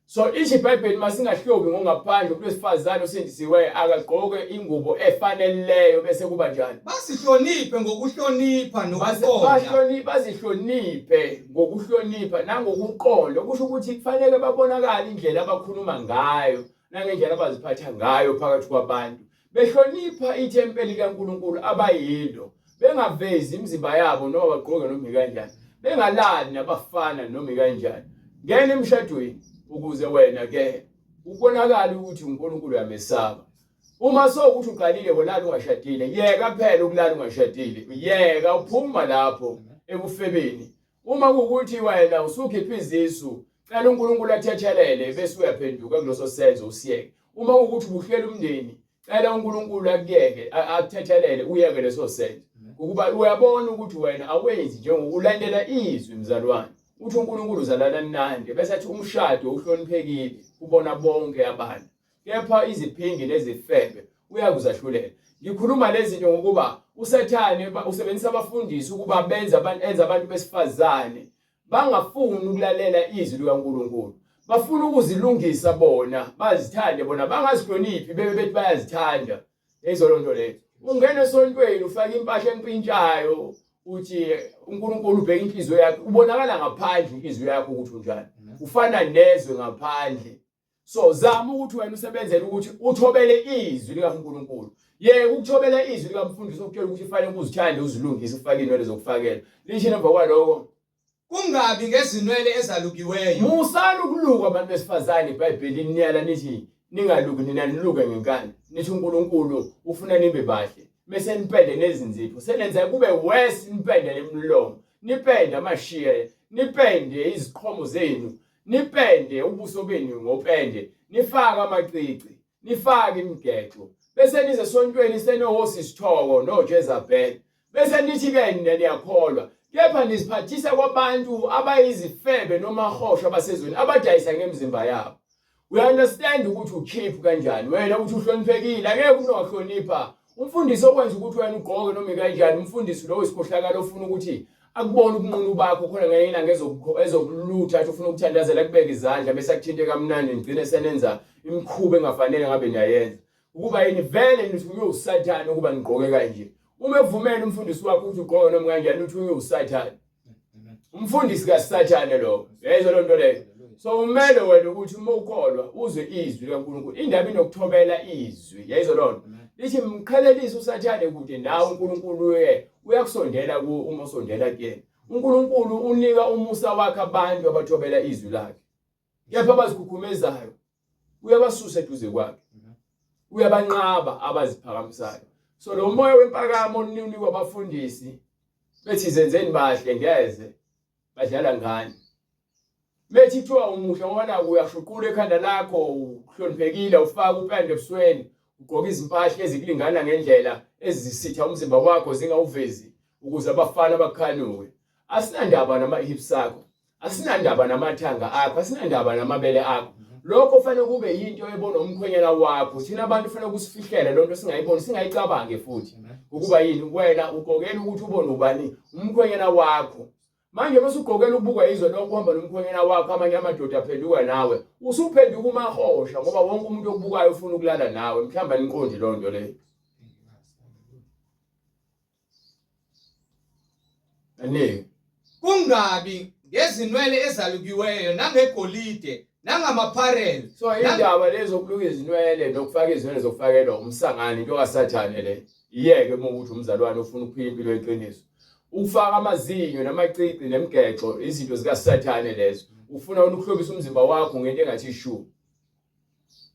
So isho iBhayibheli masingahlobi ngongaphandle umuntu wesifazane osindisiweyo akagqoke ingubo efaneleyo bese kuba njani? Basihloniphe ngokuhlonipha nokuqonda. Bazihloniphe ngokuhlonipha nangokuqonda, okusho ukuthi kufanele babonakale indlela abakhuluma ngayo nangendlela abaziphatha ngayo phakathi kwabantu, behlonipha ithempeli likaNkulunkulu abayilo, bengavezi imizimba yabo noma bagqoke noma ikanjani, bengalali nabafana noma ikanjani. Ngena emshadweni ukuze wena ke ubonakale ukuthi uNkulunkulu uyamesaba. Uma sowukuthi uqalile wolala ungashadile, yeka phela ukulala ungashadile, yeka uphuma lapho ekufebeni. Uma kuwukuthi wena usukhipha izisu, cela uNkulunkulu athethelele bese uyaphenduka kuleso senzo usiyeke. Uma kuwukuthi ubuhlela umndeni, cela uNkulunkulu akuyeke, akuthethelele uyeke leso senzo. Ukuba uyabona ukuthi wena awenzi njengokulandela izwi mzalwane. Uthi uNkulunkulu uzalana nandi bese athi umshado uhloniphekile kubona bonke abantu. Kepha iziphingi nezifebe uyakuzahlulela. Ngikhuluma lezi zinto ngokuba uSathane usebenzisa abafundisi ukuba benze abantu enze abantu besifazane bangafuni ukulalela izwi likaNkulunkulu. Bafuna ukuzilungisa bona, bazithande bona, bangazihloniphi bebe bethi bayazithanda. Yayizwa loo nto leyo. Ungena esontweni ufake impahla empintshayo uthi uNkulunkulu ubheka inhliziyo yakho, ubonakala ngaphandle inhliziyo yakho ukuthi unjani. Ufana nezwe ngaphandle. So zama ukuthi wena usebenzele ukuthi uthobele izwi likaNkulunkulu. Yeka ukuthobela izwi likamfundisi okutshela ukuthi fanele uzithande uzilungise ufake inwele zokufakela. Lisho emva kwaloko kungabi ngezinwele ezalukiweyo. Musani ukuluka abantu besifazane iBhayibheli liniyala nithi ningaluki nina niluke ngenkani. Nithi uNkulunkulu ufuna nibe bahle. Bese nipende nezinzipho. Senenza kube worse nipende nemilomo. Nipende amashiya, nipende iziqhomo zenu. Nipende ubuso benu ngopende, nifake amacici, nifake imigexo, bese nize esontweni senohosi isithoko noJezabel, bese nithi-ke nina niyakholwa, kepha niziphathisa kwabantu abayizifebe nomahosha basezweni abadayisa ngemizimba yabo. We understand ukuthi ucheap kanjani wena uthi uhloniphekile akekho umuntu ongahlonipha umfundisi okwenza ukuthi wena ugqoke noma ikanjani umfundisi lowo isikhohlakalo ofuna ukuthi akubone ubunqunu bakho khona ngenye ilanga ezokulutha athi ufuna ukuthandazela akubeke izandla bese akuthinte kamnandi nigcine senenza imikhuba engafanele ngabe niyayenza ukuba yini vele nithunywe usathane ukuba nigqoke kanje uma evumela umfundisi wakho ukuthi ugqoke noma kanjani uthunywe usathane umfundisi kasathane lo yayizwa loo nto leyo so umele wena ukuthi uma ukholwa uzwe izwi likaNkulunkulu indaba inokuthobela izwi yayizwa loo nto lithi mqhelelise usathane kude nawe uNkulunkulu uye uyakusondela ku uma usondela kuyena uNkulunkulu unika umusa wakhe abantu abathobela izwi lakhe kepha abazikhukhumezayo uyabasusa eduze kwakhe uyabanqaba abaziphakamisayo so lo moya wempakamo oninikwa abafundisi bethi zenzeni bahle ngeze badlala ngani methi kuthiwa umuhle ngoba naku uyashuqula ekhanda lakho uhloniphekile ufaka upende ebusweni ugqoka izimpahla ezikulingana ngendlela ezisitha umzimba wakho zingawuvezi ukuze abafana bakukhanuke asinandaba nama-hips akho Asinandaba namathanga akho, asinandaba namabele akho. Lokho fanele kube yinto ebona umkhwenyana wakho. Thina abantu fanele kusifihlele lonto singayiboni, singayicabange futhi. Ukuba yini wena ugqokela ukuthi ubone ubani umkhwenyana wakho. Manje bese ugqokela ukubukwa izwe lonke uhamba nomkhwenyana wakho amanye amadoda aphenduka nawe. Usuphenduka umahosha ngoba wonke umuntu okubukayo ufuna ukulala nawe. Mhlawumbe aniqondi lonto leyo. Aningi. Kungabi ngezinwele ezalukiweyo nangegolide Nangamapharele. So indaba lezi zokuluka izinwele nokufaka izinwele zokufakelwa umsangano into kaSathane le. Iyeke uma ukuthi umzalwane ufuna ukuphila impilo yeqiniso. Ukufaka amazinyo namacici nemigexo izinto zikaSathane lezo. Ufuna ukuhlobisa umzimba wakho ngento engathi shu.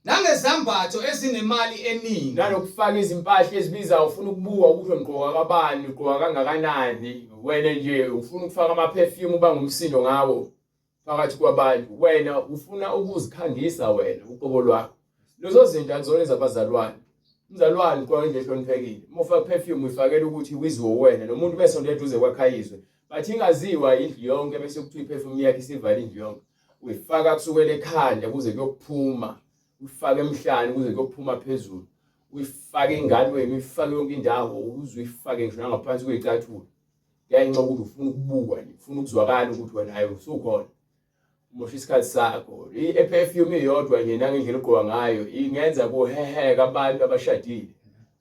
Nangezambatho ezinemali eningi. Nanokufaka izimpahla ezibizayo ufuna ukubuka ukuthi ugqoka kabani, ugqoka kangakanani. Wena nje ufuna ukufaka ama-perfume ubanga umsindo ngawo phakathi kwabantu. Wena ufuna ukuzikhangisa wena uqobo lwakho. Lezo zinto akuzona ezabazalwane. Umzalwane ugqoka ngendlela ehloniphekile. Uma ufaka perfume uyifakela ukuthi wizwe wena nomuntu besonto eduze kwakhe ayizwe. But ingaziwa indlu yonke bese kuthiwa iperfume yakhe isivala indlu yonke. Uyifaka kusukela ekhanda kuze kuyophuma. Uyifaka emhlane kuze kuyophuma phezulu. Uyifake engalweni, uyifake yonke indawo, uze uyifake ngisho nangaphansi kwey'cathulo. Ngenxa yokuthi ufuna ukubukwa nje, ufuna ukuzwakala ukuthi wena hayi usukhona. Umosha isikhathi sakho. I-perfume iyodwa nje nangendlela ogqoka ngayo ingenza kuheheka abantu abashadile.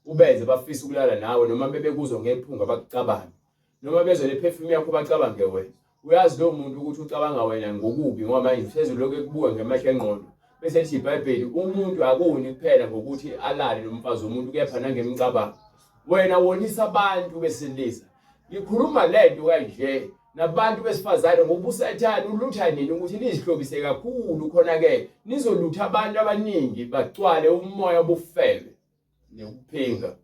Ubenze bafise ukulala nawe noma bebekuzwa ngephunga bakucabange. Noma bezwe le perfume yakho bacabange wena. Uyazi lowo muntu ukuthi ucabanga wena ngokubi ngoba manje usezolokhu ekubuka ngamehlo engqondo. Bese lithi iBhayibheli umuntu akoni kuphela ngokuthi alale nomfazi womuntu kepha nangemicabango. Wena wonisa abantu besilisa. Ngikhuluma lento kanje nabantu besifazane ngoba uSathane ulutha nini ukuthi nizihlobise kakhulu khona ke nizolutha abantu abaningi bagcwale umoya obufebe nokuphinga.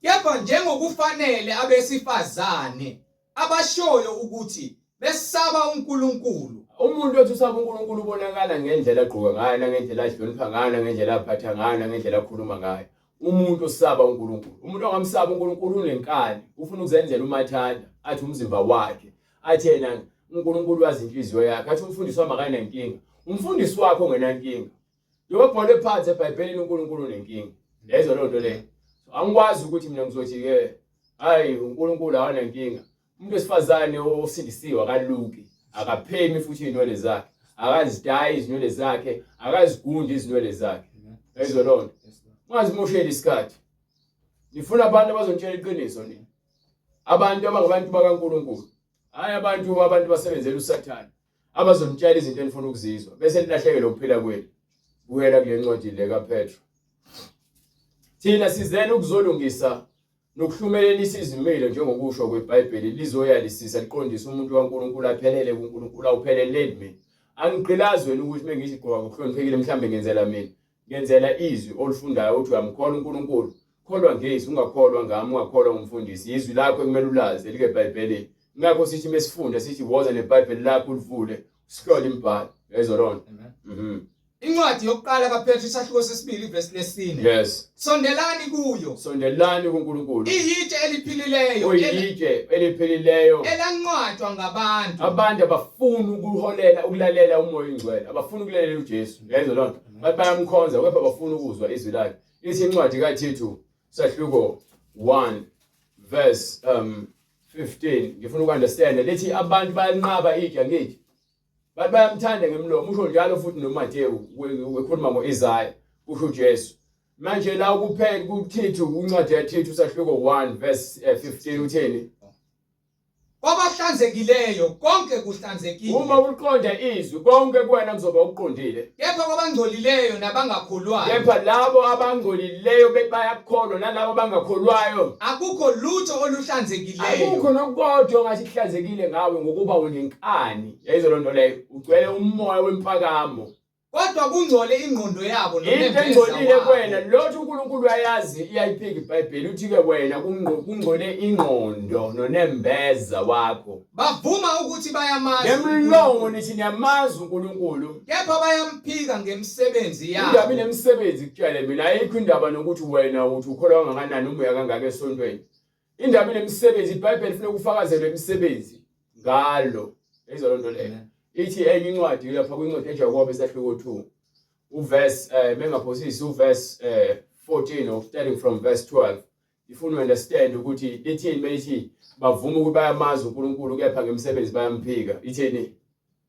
Kepha njengokufanele abesifazane abashoyo ukuthi besaba uNkulunkulu. Umuntu othi usaba uNkulunkulu ubonakala ngendlela agqoka ngayo, nangendlela azihlonipha ngayo, nangendlela aphatha ngayo, nangendlela akhuluma ngayo. Umuntu osaba uNkulunkulu, umuntu ongamsaba uNkulunkulu unenkani, ufuna ukuzenzela umathanda, athi umzimba wakhe, athi yena uNkulunkulu wazi inhliziyo yakhe, athi umfundisi wami akanankinga. Umfundisi wakho ongenankinga. Njengoba kubhalwe phansi eBhayibhelini uNkulunkulu unenkinga. Lezo loo nto leyo. Angikwazi ukuthi mina ngizothi ke hayi uNkulunkulu akanankinga. Umuntu wesifazane osindisiwe akaluki, akaphemi futhi izinwele zakhe, akazidayi izinwele zakhe, akazigundi izinwele zakhe. Lezo loo nto. Ungazimosheli isikhathi. Nifuna abantu abazontshela iqiniso nina. Abantu abangabantu bakaNkulunkulu. Hayi abantu abantu basebenzela uSathane. Abazonitshela izinto enifuna ukuzizwa bese nilahlekelwe ukuphila kwenu. Buyela kule ncwadi le kaPetro. Thina sizele ukuzolungisa nokuhlumelelisa izimilo njengokusho kweBhayibheli lizoyalisisa liqondise umuntu kaNkulunkulu aphelele kuNkulunkulu awupheleleli mina. Angigqilazi wena ukuthi mengithi gqoka ngokuhloniphekile mhlambe ngenzela mina. Ngenzela izwi olifundayo uthi uyamkholwa uNkulunkulu. Kholwa ngezwi, ungakholwa ngami, ungakholwa ngumfundisi. Izwi lakho ekumele ulazi elikeBhayibhelini. Ngakho sithi mesifunda sithi woza neBhayibheli lakho ulivule, sihlole imibhalo. Yayizwa loo nto? Mhm. Incwadi yokuqala kaPetru isahluko sesibili ivesi lesine. Yes. Sondelani kuyo. Sondelani kuNkulunkulu. Iyitshe eliphilileyo. Uyitshe eliphilileyo. Elanqwatshwa ngabantu. Abantu abafuni ukuholela ukulalela uMoya oNgcwele, abafuni ukulalela uJesu. Yayizwa loo nto? Bathi bayamkhonza kepha bafuna ukuzwa izwi lakhe. Ithi incwadi kaThithu sahluko 1 verse 15 ngifuna uku-understand lithi abantu bayanqaba itshe angithi bathi bayamthanda ngemlomo usho njalo futhi noMatewu ekhuluma ngo-Isaya kusho uJesu manje la kuphela kuThithu incwadi yaThithu sahluko 1 verse 15 eh, utheni Kwabahlanzekileyo konke kuhlanzekile. Uma uliqonda izwi konke kuwena kuzoba ukuqondile. Kepha kwabangcolileyo nabangakholwayo. Kepha labo abangcolileyo bethi bayakholwa nalabo abangakholwayo. Akukho lutho oluhlanzekileyo. Akukho nokukodwa ongathi kuhlanzekile ngawe ngokuba unenkani. Yayizwa loo nto leyo. Ugcwele umoya wempakamo. Kodwa kungcole ingqondo yabo Into nonembeza engcolile wabo. kuwena lothu uNkulunkulu uyayazi iyayiphika iBhayibheli uthi ke wena kungcole ingqondo nonembeza wakho. Bavuma ukuthi bayamazi Ngemlomo uNkulunkulu, nithi niyamazi uNkulunkulu. kepha bayamphika ngemisebenzi Indaba yabo. inemisebenzi kutshele mina ayikho indaba nokuthi wena uthi ukholwa kangakanani uma uya kangaka esontweni. Indaba inemisebenzi iBhayibheli lifuna ukufakazelwa imisebenzi ngalo. Yizwa loo nto leyo. Ithi enye incwadi lapha kwincwadi eJakobe isahluko 2 uverse eh mengaphosisi uverse eh 14 or starting from verse 12 ifuna understand ukuthi lithini melithi bavuma ukuthi bayamazi uNkulunkulu kepha ngemisebenzi bayamphika ithini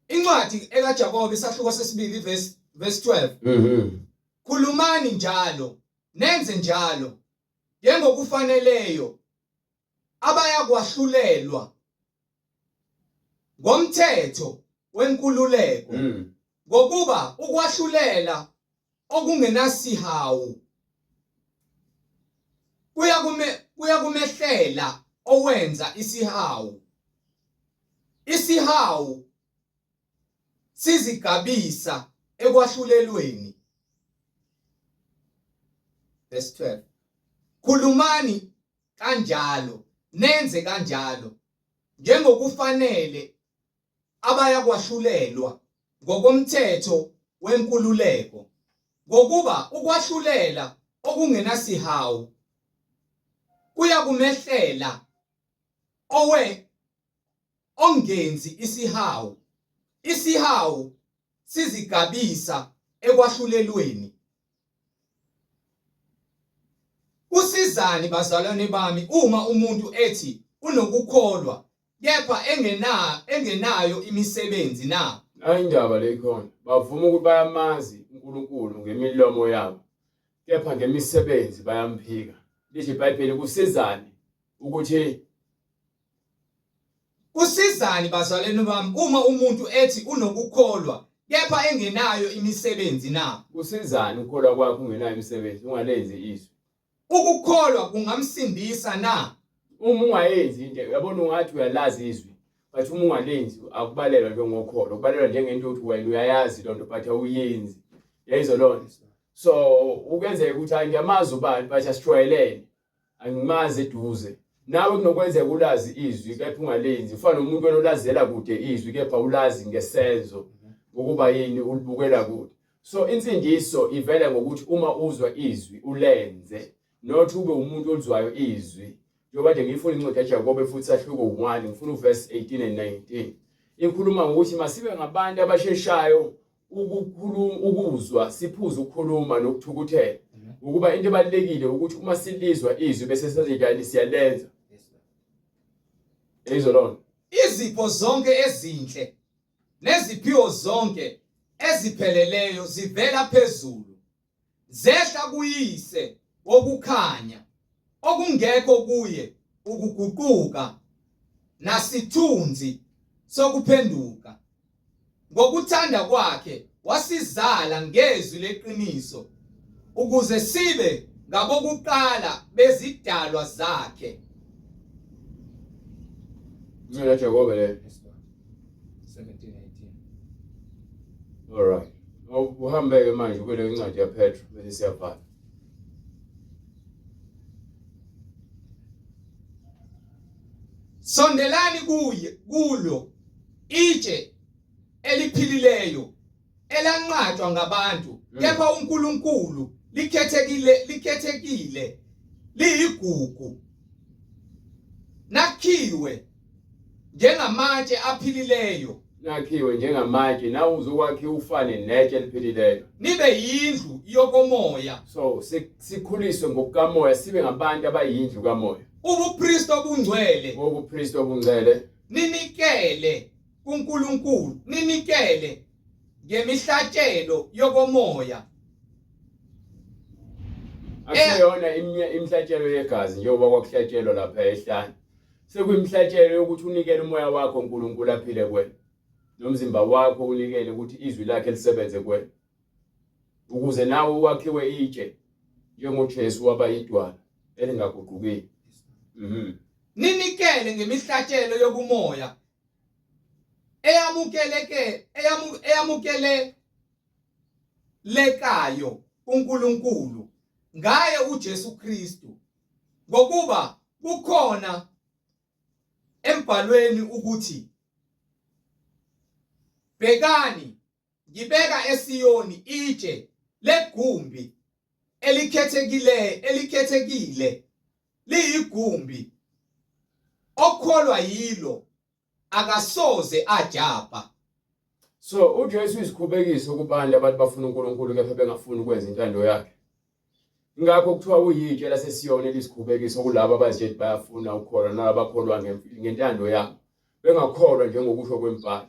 Incwadi ekaJakobe isahluko sesibili verse verse 12. Mhm Khulumani njalo, nenze njalo njengokufaneleyo abayakwahlulelwa ngomthetho. wenkululeko. Ngokuba ukwahlulela okungenasihawu kuyakumehlela owenza isihawu. Isihawu sizigabisa ekwahlulelweni. Verse 12. Khulumani kanjalo nenze kanjalo njengokufanele abayakwahlulelwa ngokomthetho wenkululeko, ngokuba ukwahlulela okungenasihawu kuyakumehlela owe ongenzi isihawu. Isihawu sizigabisa ekwahlulelweni. Kusizani bazalwane bami uma umuntu ethi unokukholwa kepha engenayo imisebenzi na? Nayi indaba le ikhona. Bavuma ukuthi bayamazi uNkulunkulu ngemilomo yabo, kepha ngemisebenzi bayamphika. Lithi iBhayibheli kusizani ukuthi Kusizani bazalwane bami uma umuntu ethi unokukholwa kepha engenayo imisebenzi na? Kusizani ukukholwa kwakho ungenayo imisebenzi, ungalenzi izwi? Ukukholwa kungamsindisa na? Uma ungayenzi into, uyabona ungathi uyalazi izwi, but uma ungalenzi akubalelwa njengokholo, kubalelwa njengento yokuthi wena uyayazi lonto but awuyenzi. Yayizwa lonto. So ukenzeka ukuthi hayi ngiyamazi ubani but asijwayelene. Angimazi eduze. Nawe kunokwenzeka ulazi izwi kepha ungalenzi. Ufana nomuntu wena olazela kude izwi kepha ulazi ngesenzo ngokuba yini ulibukela kude. So insindiso ivela ngokuthi uma uzwa izwi ulenze not ube umuntu olizwayo izwi. Njengoba nje ngiyifuna incwadi kaJakobe futhi sahluko 1 ngifuna uverse 18 and 19. Ikhuluma ngokuthi masibe ngabantu abasheshayo ukukhuluma ukuzwa siphuze ukukhuluma nokuthukuthela ukuba into ebalulekile ukuthi uma silizwa izwi bese senzenjani siyalenza izwe lona. Izipho zonke ezinhle neziphiwo zonke ezipheleleyo zivela phezulu, zehla kuYise wokukhanya, okungekho kuye ukuguquka nasithunzi sokuphenduka. Ngokuthanda kwakhe wasizala ngezwi leqiniso, ukuze sibe ngabokuqala bezidalwa zakhe. Incwadi kaJakobe le. 17 18. All right. Uhambe-ke manje kule incwadi yaPetro bese siyavala. Sondelani kuye kulo itshe eliphilileyo elanqatshwa ngabantu kepha uNkulunkulu likhethekile likhethekile liyigugu nakhiwe njengamatshe aphilileyo Nakhiwe njengamatshe nawe uzokwakhiwa ufane netshe eliphilileyo. Nibe yindlu yokomoya. So sikhuliswe ngokukamoya sibe ngabantu abayindlu kamoya. Ubupristi obungcwele. Ubupristi obungcwele. Ninikele kuNkulunkulu, ninikele ngemihlatshelo yokomoya. Akuseyona imihlatshelo yegazi njengoba kwakuhlatshelwa lapha ehlane. Sekuyimihlatshelo yokuthi unikele umoya wakho uNkulunkulu aphile kuwena. Nomzimba wakho unikele ukuthi izwi lakhe lisebenze kuwena. Ukuze nawe wakhiwe itshe njengoJesu waba yidwala elingaguqukiyo. Ninikele ngemihlatshelo yokumoya eyamukeleke eyamukelelekayo kuNkulunkulu ngaye uJesu Kristu, ngokuba kukhona embhalweni ukuthi, Bhekani, ngibeka eSiyoni itshe legumbi elikhethekile elikhethekile liyigumbi, okholwa yilo akasoze ajabha. So uJesu uyisikhubekiso kubantu abantu bafuna uNkulunkulu kepha bengafuni ukwenza intando yakhe. Ingakho kuthiwa uyitshe laseSiyoni elisikhubekiso kulabo abazitshela bayafuna ukukholwa nalabakholwa ngentando yabo bengakholwa njengokusho kwembhalo.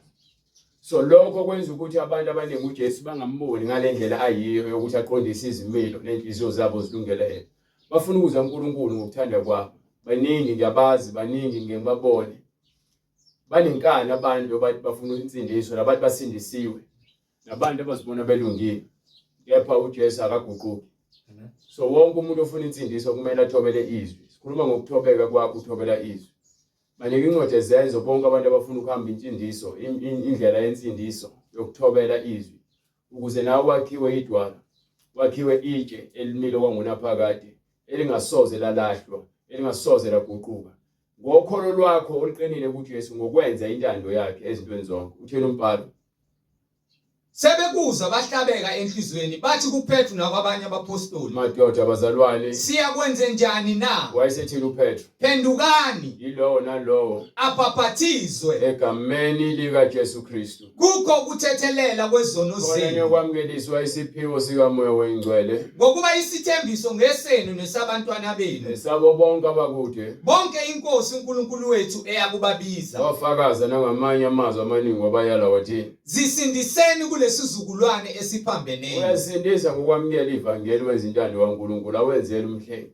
So lokho kwenza ukuthi abantu abaningi uJesu bangamboni ngale ndlela ayiyo yokuthi aqondise izimilo nenhliziyo zabo zilungele yena. Bafuna ukuza uNkulunkulu ngokuthanda kwabo. Baningi ngiyabazi, baningi ngike ngibabone. Banenkani abantu bathi bafuna insindiso nabantu basindisiwe nabantu abazibona belungile kepha uJesu akaguquki. So wonke umuntu ofuna insindiso kumele athobele izwi. Sikhuluma ngokuthobeka kwakho uthobela izwi. Banika incwadi ezenzo bonke abantu abafuna ukuhamba insindiso indlela yensindiso yokuthobela izwi ukuze nawe wakhiwe idwala wakhiwe itshe elimile kwangunaphakade elingasoze lalahlwa elingasoze laguquka ngokholo lwakho oluqinile kuJesu ngokwenza intando yakhe ezintweni zonke. Uthini umbhalo? Sebekuzwa bahlabeka enhliziyweni bathi kuPetru nakwabanye abaphostoli, Madoda bazalwane, siyakwenze njani na? Wayesethini uPetru? Phendukani, Yilowo nalowo abhaphathizwe egameni likaJesu Kristu kukho ukuthethelela kwezono khona zenu, niyokwamukeliswa isiphiwo sikaMoya oyiNgcwele ngokuba isithembiso ngesenu nesabantwana benu, nesabo bonke abakude. Bonke iNkosi uNkulunkulu wethu eyakubabiza. Wafakaza nangamanye amazwi amaningi wabayala wathi, Zisindiseni kulesizukulwane esiphambeneyo. Uyasindisa ngokwamukela ivangeli wenza intando kaNkulunkulu awenzeli umhlengi.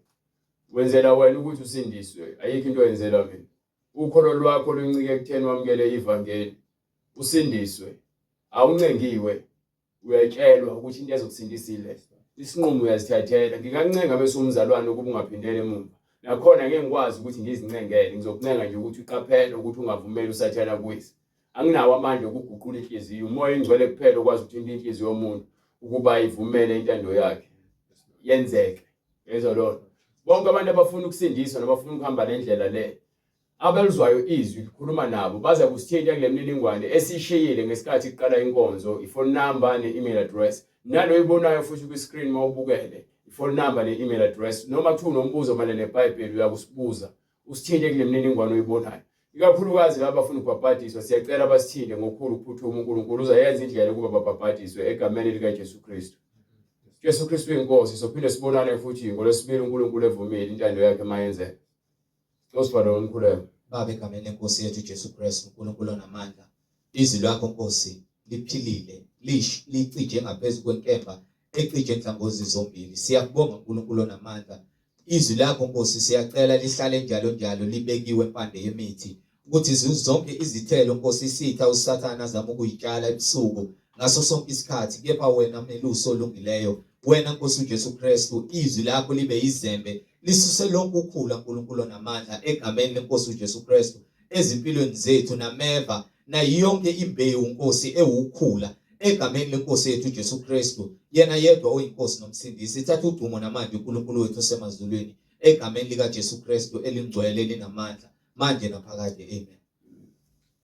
Wenzela wena ukuthi usindiswe, ayikho into oyenzela mina. Ukholo lwakho luncike ekutheni wamukele ivangeli, usindiswe. Awuncengiwe, uyatshelwa ukuthi into ezokusindisa ile. Isinqumo uyazithathela. Ngingakuncenga bese umzalwane ukuba ungaphindeli emuva. Nakhona ngeke ngikwazi ukuthi ngizincengele, ngizokuncenga nje ukuthi uqaphele ukuthi ungavumeli uSathane akuyise. Anginawo amandla okuguqula inhliziyo, uMoya oyiNgcwele kuphela okwazi ukuthinta inhliziyo yomuntu ukuba ivumele intando yakhe yenzeke. Yezwa lona. Bonke abantu abafuna ukusindiswa nabafuna ukuhamba le ndlela le, abelizwayo izwi likhuluma nabo baza kusithinta kule mininingwane esiyishiyile ngesikhathi kuqala inkonzo, i-phone number ne-email address. Nalo oyibonayo futhi kwi-screen uma ubukele, i-phone number ne-email address. Noma kuthiwa unombuzo mayelana neBhayibheli uyakusibuza, usithinte kule mininingwane oyibonayo. Ikakhulukazi laba abafuna ukubhabhadiswa, siyacela basithinte ngokukhulu ukuphuthuma. uNkulunkulu uzayenza indlela ukuba babhabhadiswe egameni likaJesu Kristu. Jesu Kristu uyiNkosi, sophinde sibonane futhi ngoLwesibili uNkulunkulu evumile, intando yakhe mayenzeke. Sosivale ngomkhuleko. Baba, egameni lenkosi yethu Jesu Kristu, uNkulunkulu onamandla, izwi lakho Nkosi liphilile, licije ngaphezu kwenkemba ecije nhlangozi zombili. Siyakubonga uNkulunkulu onamandla. Izwi lakho Nkosi siyacela lihlale njalo njalo libekiwe empande yemithi ukuthi zonke izithelo Nkosi isitha uSathane azama ukuyitshala ebusuku ngaso sonke isikhathi, kepha wena melusi olungileyo, wena Nkosi uJesu Kristu, izwi lakho libe yizembe lisuse lonke ukhula uNkulunkulu onamandla egameni lenkosi uJesu Kristu ezimpilweni zethu nameva nayo yonke imbewu Nkosi ewukhula egameni lenkosi yethu uJesu Kristu, yena yedwa oyinkosi nomsindisi. Thatha udumo namanje uNkulunkulu wethu osemazulwini egameni likaJesu Kristu elingcwele linamandla manje naphakade, amen.